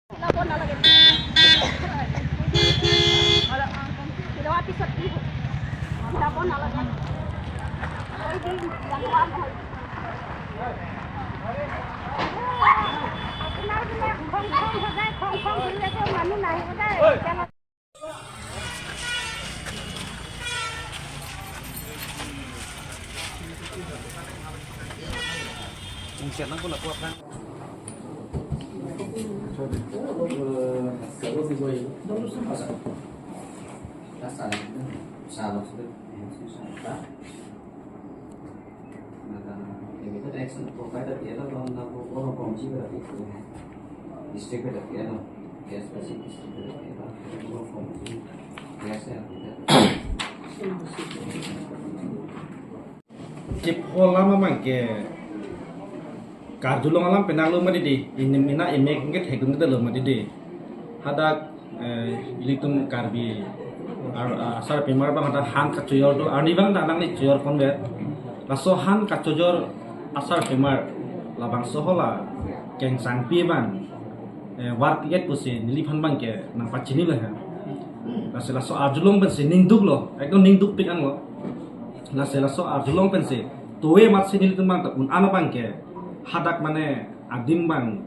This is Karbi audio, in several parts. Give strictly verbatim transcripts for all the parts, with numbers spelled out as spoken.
Chip ho alam abang ke karjulong alam penang lo mati di, ini mina emek nget hekun kita lo mati di. Hadak, eh, ilitum Karbi ar-, asar pemar abang hadak han kachojor do, arni abang ta nangli chojor konver. Laso han kachojor asar pemar labangso hala kengsangpi abang, eh, war piget pusi neliphan abang ke nangpachini lo ha. Lasi laso arjulong pensi ningduk lo, ekdom ningdukpik an lo. Lasi laso arjulong pensi towe matsi nelitum abang ta un-an abang ke hadak mane adim abang,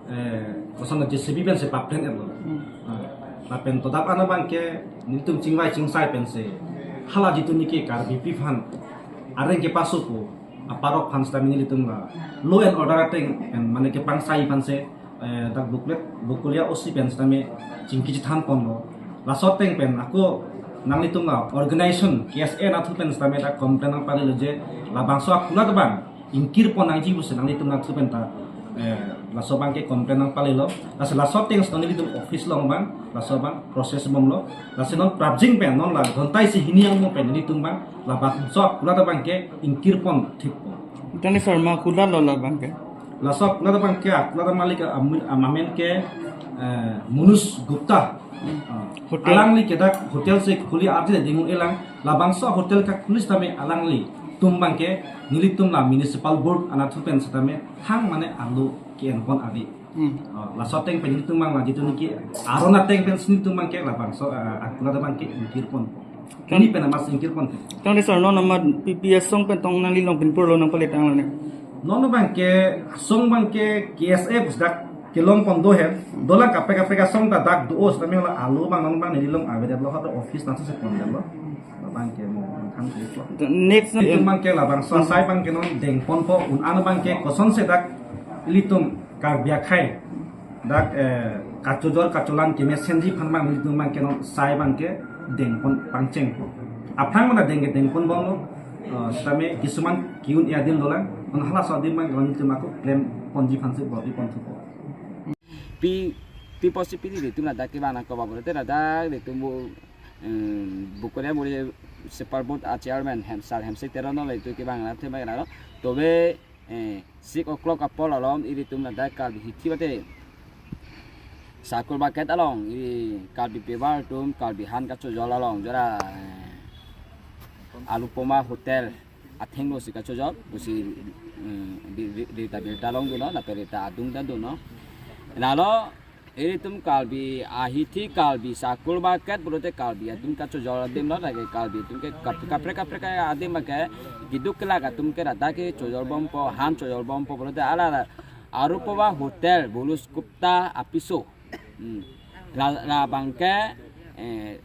eh, koson J C B pensi paplen etlo. Hmm. Ah, lapen todap an abang ke nelitum chingvai chingsai pensi hala jitu niki Karbipi aphan areng kepasopo aparok aphan sitame nelitum la law and order ateng pen mane kepangsai aphansi, eh, dak Bokolia, Bokolia O C pen sitame chingki chethan ponlo. Laso ateng pen ako nanglitum la organization K S A anatthu pen sitame dak complain nangpalelo je labangso akulat abang ingkir pon nangji pusi nanglitum anatthu pen ta, eh, laso abang ke complain nangpalelo. Lasi laso ateng sitame nelitum office along abang, laso abang process bomlo. Lasi non prapjin pen non la ghonta isi hini angno pen nelitum abang labangso akulat abang ke ingkir pon thikpo. Tangte sir, ma akulat lo labang ke? Laso akulat abang ke, akulat malik amin, amen ke, eh, Manoj Gupta. Ah, hotel. Alangli ke dak hotel si khuli arje dingu elang, labangso hotel kakhuli sitame alanglitum abang ke nelitum la municipal board anatthu pen sitame hang mane alo ke-en pon ave. Hmm. Ah, laso ateng pen nelitum abang la jitu niki aron ateng pensi nelitum abang ke labangso, ah, akulat abang ke ingkir pon. Kan- Ini pen amat ingkir pon. Tangte sir, non amat P P asong pen tong nangli Longpinpur lo nangpale tanglo ne? Non abang ke asong abang ke K S A bus dak kelong pon do he. Dolang kaprek kaprek asong ta dak do-o sitame hala alo abang non abang neli along avedetlo, hadak office nangsi pondetlo. Abang ke mo kan ke. Next, nelitum abang ke labangso asai abang ke non deng ponpo, un-an abang ke kosonsi dak ilitum Karbi akhei dak, eh, kachojor kacholan kemesenji aphan abang nelitum abang ke non asai abang ke deng pon pangcheng. Aphrang mana deng ke deng pon bomlo, eh, sitame kisuman ke-un-e adim dolang, non halaso adim abang ke non nelitum ako klem ponji aphansi bor-i pon thupo. Pi, pi pusi pini nelitum ladak kevang nangkok ba pulote ladak nelitum bo, em, Bokolia Municipal Board a chairman Hem, sir Hemsing Teron lo nelitum kevang nangthema lo. Tobe, eh, six o'clock apor along ilitum ladak Karbi hithi mate Sakur Market along, i Karbi pemar atum Karbi han kachojor along jora, eh, Anupama Hotel athengno si kachojor, pusi, mm, di, di, di ta birta longdunlo, lapen birta adung ta dunlo. Lalo, ilitum Karbi ahithi Karbi Sakur Market pulote Karbi atum kachojor adim lo, lake Karbi atum ke kap-, kaprek kaprek adim ke, keduk kelak atum ke ladak ke chojor bompo, han chojor bompo pulote hala Anupama Hotel, Manoj Gupta apiso. Hmm. La, labang ke, eh,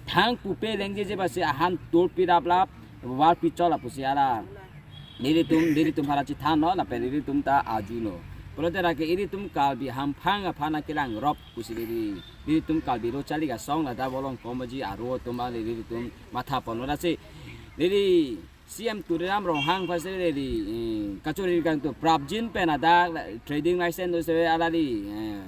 thang pupe lengjeje basi ahan tur pi laplap, war pi chot lapusi hala. Nelitum, nelitum hala chethanlo, lapen nelitum ta arjulo. Pulote lake ilitum Karbi hamphang aphan kelang rop pusi neli, nelitum Karbi lo charli asong ladak Bolong Komaji aro atum nelitum matha ponlo lasi. Neli C M Tuliram Ronghang aphansi neli, eh, kachori kangtung prapjin pen ladak trading license do seve alali, eh,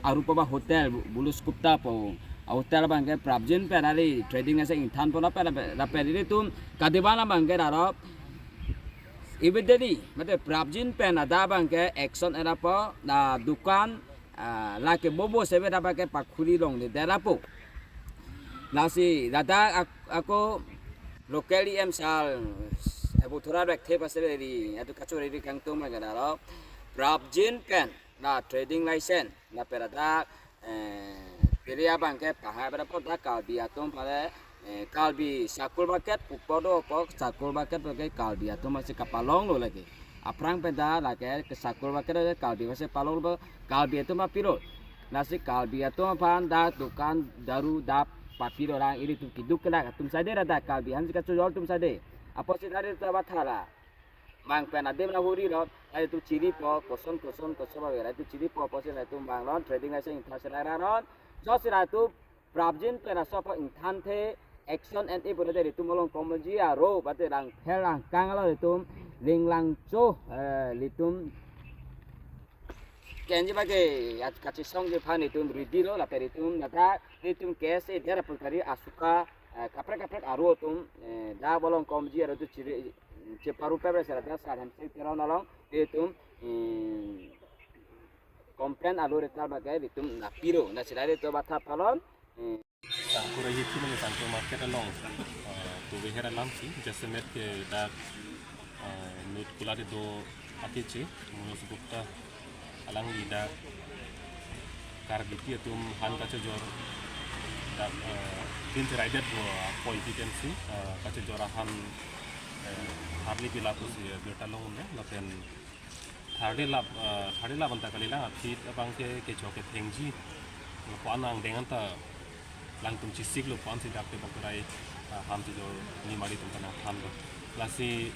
Anupama Hotel, Bu-, Manoj Gupta pu a hotel abang ke prapjin pen alali trading license ingthan pon lapen, lapen, lapen ilitum kadiban abang ke darop immediately, mate prapjin pen ladak abang ke action era po, la dukan, ah, lake bobo seve ladak abang ke pakhuli longle dera po. Lasi ladak ak-, ako local E M sir, Ebo Thura Rekthe aphansi neli atu kachori kangtung abang ke darop prapjin pen na trading license, na pera dak, eh, piri abang ke pahai pada pok dak Karbi atum pale, eh, Karbi Sakur Market, pupo do pok Sakur Market pake Karbi atum masih kapalonglo lake. Aphrang pen dak lake ke Sakur Market ke Karbi masih palonglo, Karbi atum apirlo. Lasi Karbi atum aphan dak dukan daru dak papirlo, rang iri atum keduk kelak atum sade ra dak Karbi aphan si kachojor atum sade. Apotsi dak iri atum abathara. Mang pen adim na huri rot, dak iri atum chiripo, koson koson koson ba dak iri atum chiripo, apotsi dak iri atum bang ron, trading license ingthan serai ra ron, jo si dak iri atum prapjin pen aso apot ingthanthe, action and ibu dak iri atum along komoji aro, bate rangphel rangkang alo iri atum, linglangcho, eh, iri atum kenji bage, at kachesongji aphan iri atum ready lo, lapen iri atum nata, iri atum K S A der apun kari asuka, eh, kaprek kaprek aro atum, eh, dak along komoji aro atum chiri, cheparu pepre sera dak Sar Hemsing Teron along, iri atum, eh, complain alo retar bage iri atum napirlo, na sira iri atum batha palon, eh, Sangkur ahi thim le Sangkur market along, eh, tuve her alam si, jasemet ke dak, eh, nut kulat do akeche, Manoj Gupta alangli dak Karbipi atum aphan kachojor dak, eh, din cheraidet bo apoi pi pensi, eh, kachojor aphan, eh, harli pilap si birta long unde, lapen tharli lap, eh, tharli lap anta kalilang aphi abang ke kechok kethengji. Lapu-an angdeng anta langtum chesik lo pu-an si dak tebok rai, eh, ham chojor ni mari tum tanang than lo. Lasi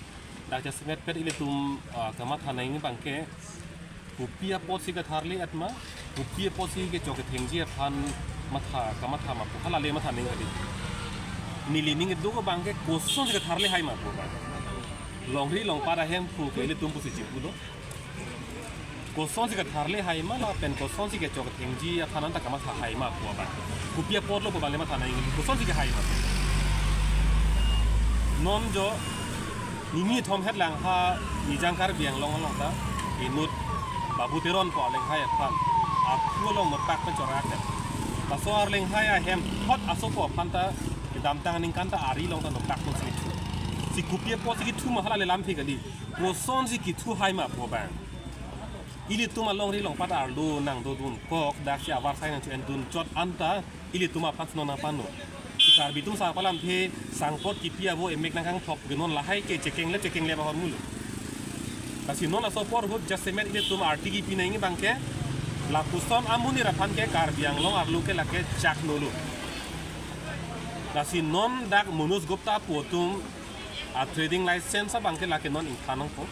dak jasemet pet ilitum, eh, kamatha nangji abang ke kopi apotsi katharli et ma, kopi apotsi kechok kethengji aphan matha kamatha ma pu hala le matha nangji kali. Neli ning kedo abang ke kosonsi katharli hai ma pu abang. Longri longpat ahemphu ke ilitum pusi chipulo. Kosonsi katharli hai ma lapen kosonsi kechok kethengji aphan anta kamatha hai ma pu abang. Kopi apotlo pu abang le matha nangji, kosonsi kehai ma. Non jo nini thom het lang ha Nijang Karbi Anglong along ta inut Babu Teron pu alenghai aphan akhu along notak pen chora aket. Laso arlenghai ahem thot asopo aphan ta kedamtang aningkan ta ari along ta notak pen si kethu. Si kopi apotsi kethu ma hala le lamthe kali. Kosonsi kethu hai ma pu abang. Ilitum alongri longpat arlo nangdodun kok, daksi avarsai nangcho-endun chot anta ilitum aphan si non nangpano. Si Karbi atum sa palamthe sangpot kipi avo emek nangkangthok ke non lahai ke chekeng le chekeng le bahor mulo. Lasi non laso apor ahut jasemet ilitum arti kipi nangji abang ke lapuson amonit aphan ke Karbi Anglong arlo ke lake chak nolo. Lasi non dak Manoj Gupta pu atum a trading license abang ke lake non ingthan nangpo.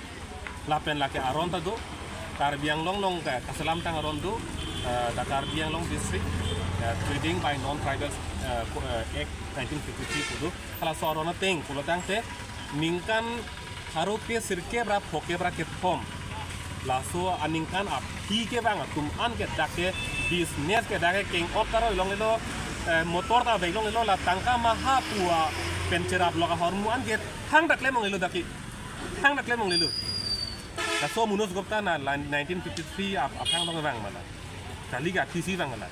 Lapen lake aron ta do. Karbi Anglong along ke kaselam tang aron do, eh, the Karbi Anglong District, eh, Trading by Non-Tribal, eh, Co-, eh, Act nineteen fifty-three pu do. Halaso aron ateng pulo tangte ningkan pharo ke sirkep ra phokep ra kethom. Laso aningkan aphi ke bang atum an ke dak ke business ke dak ke keng-ot ta roi longlelo, eh, motor ta bek longlelo, la tangka maha pu apen cherap lok ahormu an ke thang dak le monglelo dak ke. Thang dak le monglelo. Laso Manoj Gupta na la nineteen fifty-three ap-, aphrang dong vang ma la. Kali ke aphisi vang la.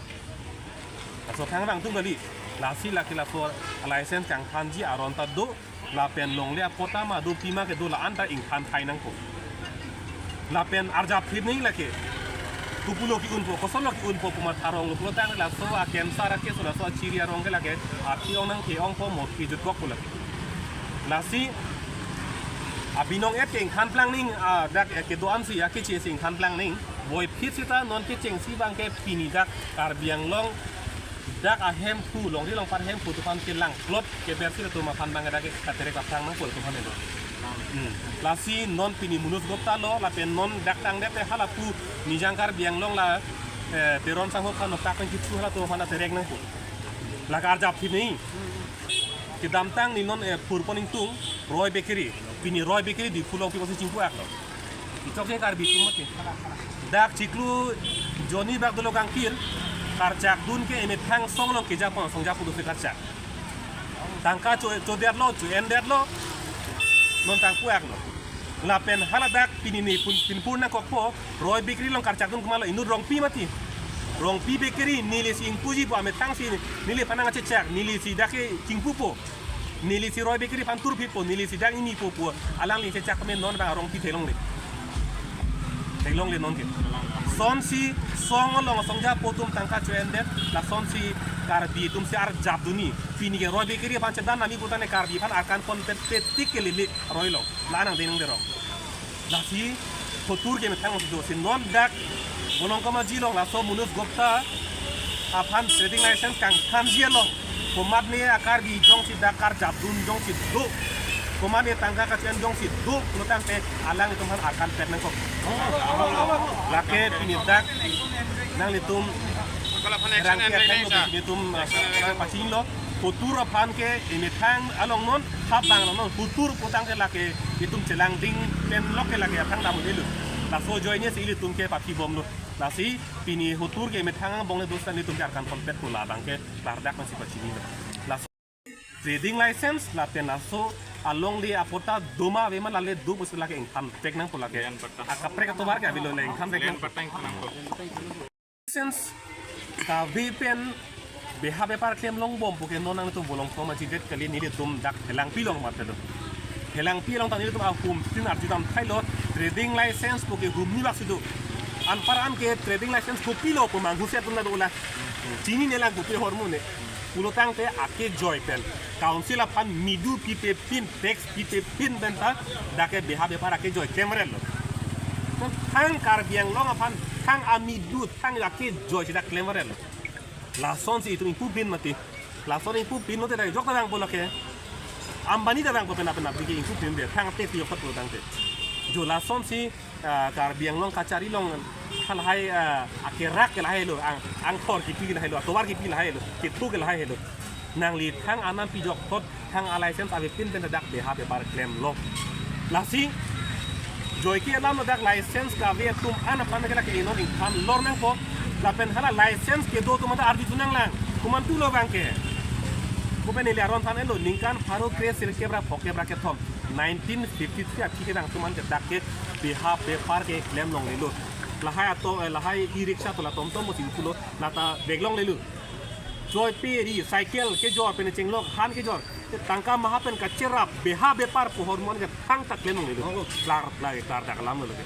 Laso aphrang vang atum kali. Lasi lake laso license kangthanji aron ta do. Lapen longle apot ma do, pima kedo la-an ta ingthan thai nangpo. Lapen arjap thip nangji lake. Kopulo ke-unpo, kosonlo ke-unpo pu matha rong lo pulo tangte laso a-cancer a-case, laso achiri arong ke lake aphi ong nangke-ongpo, mo phi jutkokpo lake. Lasi abinong et ke ingthan plang nangji, ah, dak, eh, kedo-an si akeche si ingthan plang nangji. Boiphit seta non kechengsi abang ke pini dak Karbi Anglong dak ahemphu, longri longpat ahemphu atum aphan kelangklot keber si latum aphan abang dak ke katerek aphrang nangpo latum aphan lo. Hmm. Lasi non pini Manoj Gupta lo, lapen non dak tangdet te halapu Nijang Karbi Anglong la, eh, Teron sangho aphan noktak pen kithu halatum aphan terek nangpo. La karjap thip nangji. Kedamtang ni non, eh, purpon ingtung Roy Bakery. Pini Roy Bakery Diphu along pi kosi chingpu aklo. Ichok je Karbi atum mati. Dak chiklo jonni bak dolo kangkir, karchak dun ke emethang song along keja pon song ja pudu si karchak. Tangka cho, chodetlo, cho-endetlo. Non tangpu aklo. Lapen hala dak pini ne pun, pinpur nangkokpo, Roy Bakery along karchak dun komatlo, inut Rongpi mati. Rongpi Bakery neli si ingpuji pu amethang si neli aphan nangchechak, neli si dak ke chingpupo. Neli si Roy Bakery aphan turphitpo, neli si dak ingnipo pu alangli chechak me non bang Rongpi theklongle. Theklongle non ke. Lasonsi song along songja apo atum tangka cho-endet, lasonsi Karbi atumsi arjap dunji. Pini ke roi bekeri aphan chedan nangji putangte Karbi aphan Arkan ponpet petik ke lili roi along. La nang denang derong. Lasi hotur ke methang do si non dak Bolongkom aji along laso Manoj Gupta aphan trading license kangthanji along komatne a-Karbi jongsi dak karjap dun jongsi do, komatne tangka kacho-en jongsi do, pulotangte alanglitum aphan Arkan pet nangkok. Lake pini dak nanglitum Kalau aphan action rangke and ateng release, lo ah. Pini tum, ah, pachinglo. Hotur aphan ke emethang along non, habang along non, hotur putangte lake itum chelangding pen lok ke lake athang dam delu. Laso ajoine si ilitum ke papi bomlo. Lasi pini hotur ke emethang angbong le dosa ilitum ke Arkan ponpet pu labang ke klardak nangsi pachini. Laso trading license lapen laso alongle apatta doma ave ma lale do pusi lake ingthan pek nangpo lake. Lian patta. Akaprek atovar ke avelo le ingthan pek Lian nangpo. Patta ingthan nangpo. License kave pen beha bepar klem longbom puke non nangtum Bolongkom aji det kali, nelitum dak Phelangpi along matelo. Phelangpi along ta nelitum ahum tin arju dam thailo, trading license puke humni bak si do. Anpar an ke trading license kopilo pu manghu se atum ta do la. Chinine lang kopi ahormu ne. Pulotangte akejoi pen council aphan midu pipe pin, tax pipe pin pen ta dak ke beha bepar akejoi klemrel lo. Thang Karbi Anglong aphan thang amidu, thang akejoi si dak klemrel lo. Lasonsi itum ingpu pin mati. Lason ingpu pin lote dak jok ta dangpo lake. Ambani ta dangpo penap penap dike ingpu pin de. Thang te pi opat lo tangte. Jo lasonsi, ah, Karbi Anglong kachari along halahai, ah, akerak ke lahai lo, ang, angthor kipi ke lahai lo, atovar kipi lahai lo, kethu ke lahai lo. Nangli thang anam pi jok thot thang a-license ave pin pen dak beha bepar klemlo. Lasi joike alam lo dak license kave atum an aphan ke lake inon ingthan lor nangpo. Lapen hala license kedo atum ta arju tu nanglang. Komantu lo bang ke. Kopen neli aron than-etlo ningkan pharo kre sirkep ra phokep ra kethom. Nineteen fifty-three aphi kedang atum an ke dak ke beha bepar ke klem longlelo. Lahai ato, eh, lahai e-rickshaw to la tomtom mo singkulo lata bag longlelo. Choi pe ri cycle kejor pen chenglok han kejor. Tangka maha pen kacherap beha bepar pu ahormu an ke thangta klem longlelo. Oh. Klar, klar, klardak alam lo ke.